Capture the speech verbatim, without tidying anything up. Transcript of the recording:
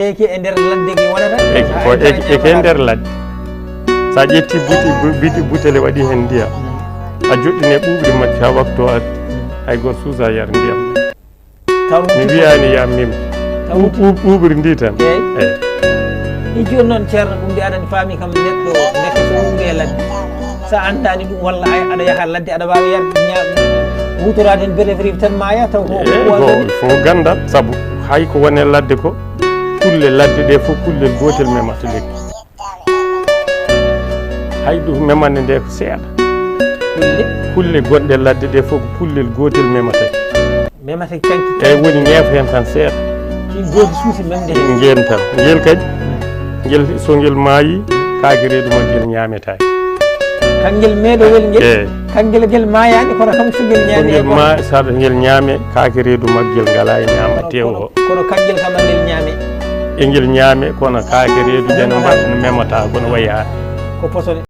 Eke e nder ladde ke wonata. Eke ko eke eke e nder ladde. So a ƴetti buti bu- biti butele waɗi heen ndiyam, a joɗɗine ɓuuɓri makki haa waktu o arti, hay gooto suusa yar ndiyam. Taw Mi wiyaani yam mim. Ɓuuɓri ndi tan. Eyi. I jooni noon, Ceerno, ɗum de aɗani faami kam neɗɗo ndeke so umri e ladde, so a anndaani ɗum walla aɗa yaha ladde aɗa waawi yarde ñaaɗum, huutoraade heen bénéfice tan maaya taw ko. Eyi, ko il faut ganndal, sabu hay ko woni e ladde ko kulle ladde ɗe fof kullel gootel memata lekki. Hay ɗum memande nde ko seeɗa. Kulle gonɗe ladde ɗe fof ko kullel gootel memata. Memata canki. Eyi, woni ñeefa heen tan seeɗa. Ki gooti suusi memde heen. Ngeen tan. Ngel kadi, ngel so ngel maayi, kaake reedu maggel ñaametaake. Kangel meeɗowel ngel. Eyi. Kangel ngel maayaani kono kam so ngel So ñaami ngel kono. Ma saɗa ngel ñaame, kaake reedu maggel ngalaa e ñaama teew o. Kono kangel kam ngel ñaami. E ngel ñaame kono kaake reedu ɗe no mbaɗ no memata kono wayi haa. Ko poson.